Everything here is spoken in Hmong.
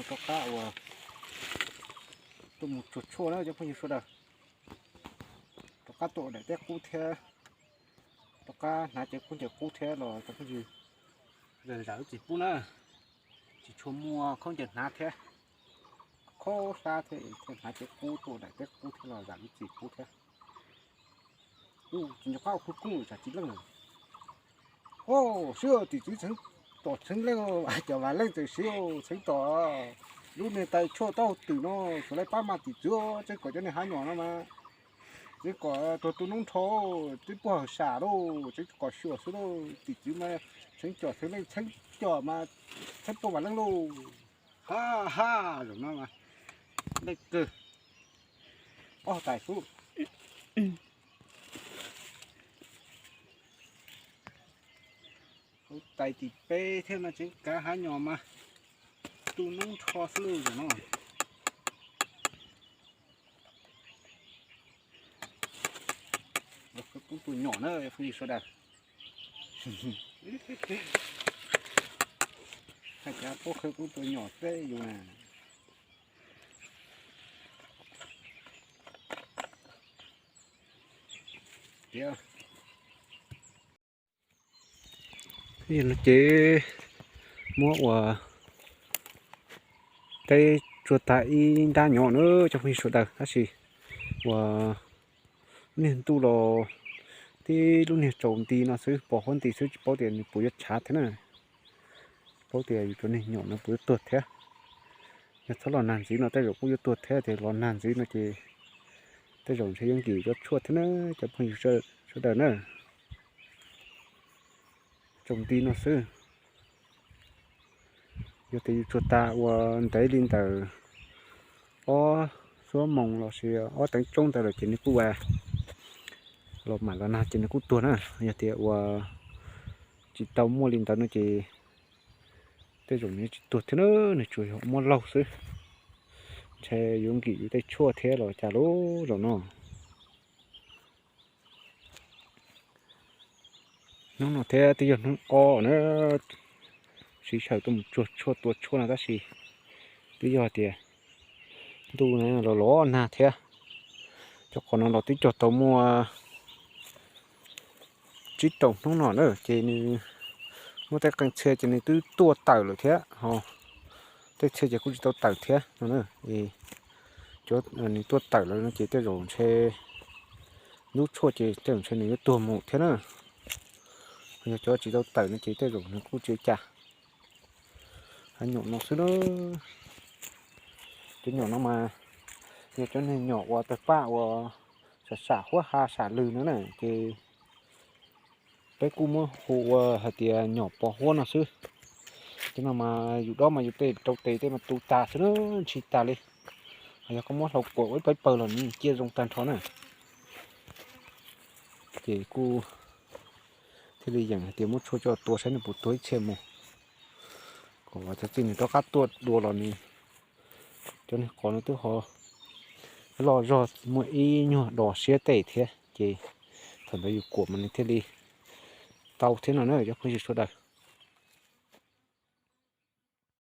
Rov qab uas tuaj mus tsuag tshuaj na cov phooj ywg sawv daws. Rov qab tuaj ua daim teb qub thiab, rov qab hnav cev khaub ncaws qub thiab los cov phooj ywg, zam lub txim pub na. Tsis tshua muaj khaub ncaws hnav thiab, khaub hlab thiab, hnav cev qub tuaj ua daim teb qub thiab los zam lub txim pub thiab. Tsis nco qab ua khawv koob tsam tsis leej lawm. Au, sib tim txwv txheeb tom txheeb leej, cov vam leej txawm sib txheeb tom. Lub niag tais tshuaj taub hau twm no, suav laib pab mas tim txwv, tseeb kom cov niag hab nyom no mas, tseeb kom tuag tu noob nrho, tseeb puag hawm sam lauj, tseeb kom xyuam xwb lauj, tim txwv mas txheeb com txheeb leej, txheeb com mas txheeb puag vam leej lauj. Ha ha, zaum no mas leej kawg, ob tais xwb. Hauv tais tim peb thiab mas tseeb kav hab nyom mas tu noob nrho xwb lauj zaum no. Khawv koob tua nyom na phooj ywg sawv daws. Hais tias paub khawv koob tua nyom xwb yus na. Tias no ces muab ua teb tsuag tag ib nrab nyom na cov phooj ywg sawv daws, tab sis uas lub niag ntuj los tib lub niag tsaus nti no xwb, pos huab nti xwb, tsis paub tias nws puas yuav tshav thiab na. Tsis paub tias yus cov niag nyom no puas yuav tuag thiab. Yog txhob los nag ntxiv no tej zaum kuj yuav tuag thiab, tias los nag ntxiv no ces tej zaum ntshe yuav nkim cov tshuaj thiab na cov phooj ywg sawv daws na. Tsaus nti no xwb. Yog tias yus tsuag tag ua ntev li ntawm ob xuab moos los sis ob teev tsoob ntawd lawm ces nws kuj ua los mam los nag ces nws kuj tuag na. Yog tias ua tsis tau muaj li ntawd no ces tej zaum nws tsis tuag thiab na, nws tsuas yog muab laug xwb. Ntshe yuav nkim yus tej tshuaj thiab los cas lauj zaum no. Hnub no thiab twb yog hnub ob na, siv xyaw tuaj mus tsuag tshuaj tua tshuaj no tab sis twb yog tias ntuj los los nag thiab. Cov qhov no los twb cog tau muaj tsib rau hnub no na ces nws muaj tej qee txhia ces nws twb tuaj tawm lawm thiab ho tej txhia ces kuj tsis tau tawm thiab no. Cov nws tuaj tawm lawm no ces tej zaum ntshe ntub tshuaj ces tej zaum ntshe nws yuav tuag mus thiab na. Yog cov tsis tau tawm no ces tej zaum nws kuj tsis ua cas. Hab nyom no xwb na. Cov nyom no mas yog cov niag nyom uas tawg paj uas sam sam huab ha sam lwg no na ces peb kuj muab hu ua hais tias nyom pos huab no xwb. Cov no mas yus dob mas yus tej rau tes tej mas tu tas xwb na, ntshis tas li. Ho yog koj muab hlau kuam ua ib pawg pawg los nws ciaj zoo tag nrho na. Ces kuj thiaj li yeem hais tias muab tshuaj coj tua saib nws puas tuag ib txhia mus. Kom cov txiv nws rov qab tuaj dua los nws, cov niag qos no twb ho loj zog muaj ib nyuag dos siab tej thiab ces thaum ntawd yus kuam mas nws thiaj li tau thiab no na cov phooj ywg sawv daws.